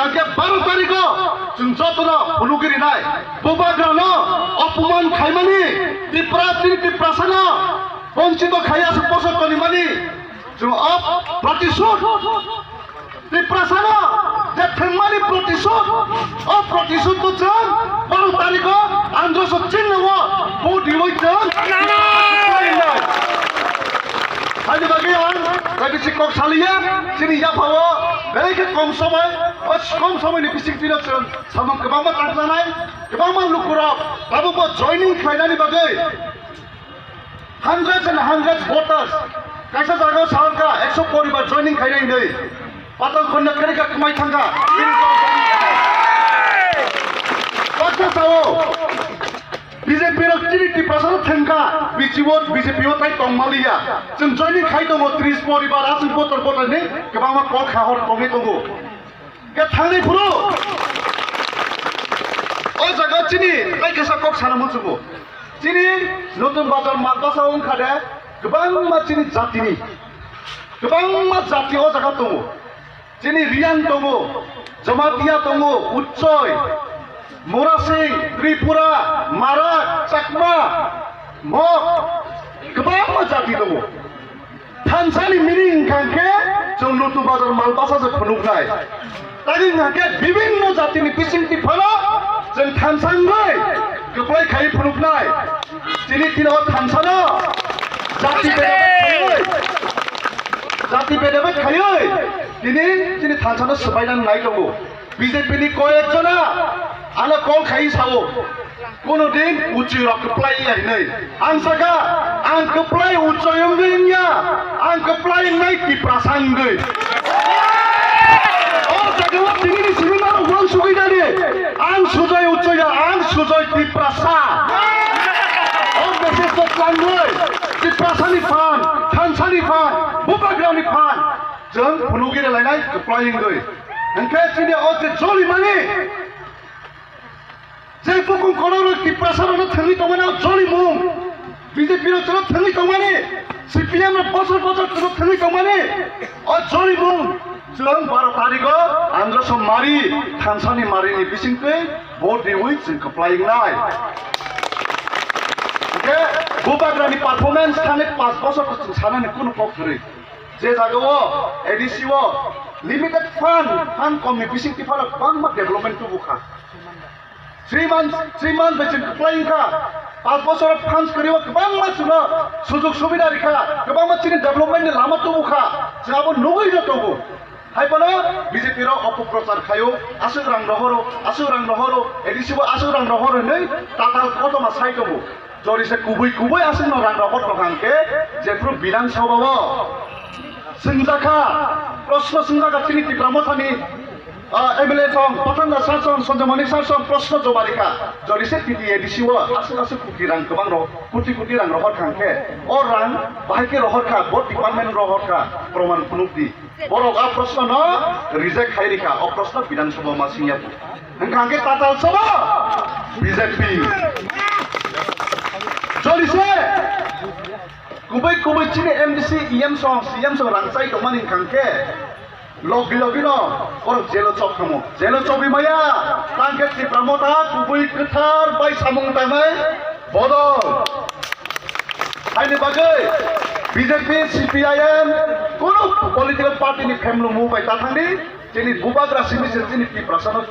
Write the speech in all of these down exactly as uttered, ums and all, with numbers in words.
Hwnkhe baro tarikho chwng jotono phunugwi rinai. Bubagrano opoman khaimani, Tipra chini Tiprasano bonchito khaiya aswk bosor tonimani chwng o protisud Tiprasano je thwngmani protisud, o protisudbo chwng baro tarikho androso chini o vote riwi chwng. Haini bagwi ang kaibisi kok saliya, chini yaphao belai khe kom somoi, o kom somoini bisingtwino chwng samung kwbangma tangklanai, kwbangma lukurok tabukbo joining khlainani bagwi hundreds and hundreds voters kaisa jagao saharkha ekso poribar joining khainai hinwi. Patal khonna kherika kwmai thangkha. Baksa sao. B J P rok chini Tiprasa no thengkha, B J P o, B J P o tai tongmaliya. Chwng joining khai tongo tris poribar, aswk botor botor ni kwbangma kok kha hor tongwi tongo. Khe thangni phuru o jaga chini tai kisa kok sana muchungo. Chini Nutun Bazar Malbasa wngkha de kwbangma chini jatini, kwbangma jati o jaga tongo. Chini Riang tongo, Jamatia tongo, Uchoi, Murasing, Tripura, Marak, Chakma, Mok, kwbangma jati tongo. Thansani meaning hwnkha khe chwng Nutun Bazar Malbasa se phunuknai. Tani hwnkha khe bibinno jatini bisingtwi phano chwng thansa wngwi kwplai khai phunuknai. Chini tino thansano jati bedebed khaiwi, jati bedebed khaiwi tini chini thansano swbainani nai tongo. B J P ni koyek jona ano call khai sao, kono din Uchoi rok kwplai ya hinwi. Ang saka, ang kwplai Uchoi wngwi wngya, ang kwplai wngnai Tiprasa wngwi. O jaga o tini ni simi mano wang sugwi dani. Ang Sujoy Uchoi ya, ang Sujoy Tiprasa. O message to tlangwi, Tiprasa ni phan, thansa ni phan, Bubagra ni phan. Chwng phunugwi rwlainai kwplai wngwi. Hwnkhe chini o je jolimani, je bukung kono rok Tiprasa rokno thwngwi tongmani o jolimung, B J P rok chwngno thwngwi tongmani, C P M rok bosor bosor chwngno thwngwi tongmani o jolimung chwng baro tarikho Androso mari, thansani marini bisingtwi vote riwi chwng kwplai wngnai. Hwnkhe Bubagrani performance thani panch bosor chwng sanani kunu kok kwrwi. Je jaga o A D C o limited fund, fund kom ni bising tiphano kwbangma development tubu kha. Three months, three months bai chwng kwplai wngkha. Panch bosor funds kwrwi o kwbangma chwngno sujug subida rikha, kwbangma chini development ni lama tubu kha. Chwng abo nugwi no tongo. Hai phano B J P rok opoprochar khaio, aswk rang rohoro, aswk rang rohoro, A D C o aswk rang rohoro hinwi tatal kotorma sai tongo. Jori se kubui kubui aswkno rang rok tong hang khe, jephru Bidhan Sabha o swngjakha, proshno swngjakha chini Tipra Mothani, ah, M L A song, Pathan Das sir song, Sanjay Manik sir song proshno jobab rikha. Jori se T T A D C o aswk aswk koti rang kwbang rok, koti koti rang rohor kha hang khe, o rang bahai khe rohor kha, bo department rohor kha, proman phunuk di. Borok a proshno no reject khai rikha, o proshno Bidhan Sabha ma singya bu. Hwnkha hwnkhe tatal sobo B J P. Jori se kubui kubui chini M D C, E M song, C M song rang chai tongmani hwnkha hwnkhe logi logi no borok jelo chok thamo. Jelo chogwi maya, tangkhe Tipra Motha kubui kwthar bai samung tangnai bodol. Haini bagwi B J P, C P I M, kunu political party ni phemlumung bai ta thangdi, chini bubagra simi se chini Tiprasa no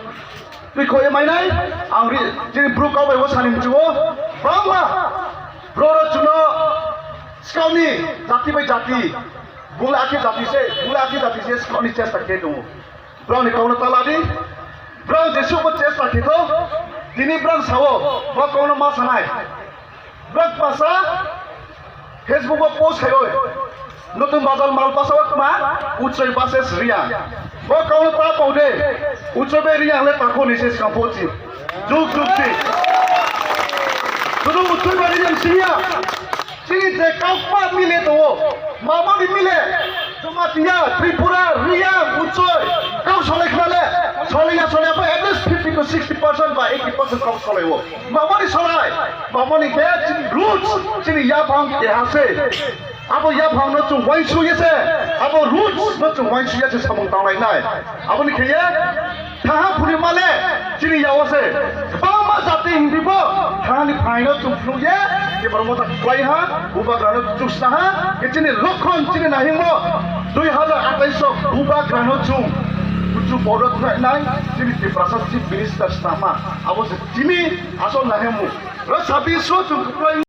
twi khoi mainai, ang ri, chini bru kau bai o sani muchungo, bangma, bro ro chuno, skauni, jati bai jati, bula akhe jati se, bula akhe jati se, skauni chesta khe tongo. Broni kau no ta ladi, bro jesu bo chesta khe to, tini bro sao, bo kau no ma sanai. Bwrwk masa Facebook o post khai oi. Nutun Bazar Malbasa o tma Uchoi versus Riya. Bo kau no ta pau de. Uchoi bai Riya le ta ko ni se skang pochi. Juk juk si. Tudu Uchoi bai Riya siya. Chini je kau pa mile to. Mama ni mile. Jamatia, Tripura, Riya, Uchoi. Kau solai khna le. Solai ya solai pa at least fifty to sixty percent ba eighty percent kau solai o. Mamani solai, mamani khe chini roots, chini yaphang keha se. Abo yaphang no chwng uansuk ye se, abo roots no chwng uansuk ye se samung tanglai nai. Aboni khe ye, Aha phunukmale chini yago se kwbangma jati himpibo thani phaino chwng phunukya, Tipra Motha kwlaiha, Bubagrano chusnaha, ke chini lokhon chini nahimmo dui hazar atais o Bubagrano chwng kuchu borok nai chini Tiprasa Chief Minister snama, abo se chini asol nahimmo. Rw sabbish o chwng kwplai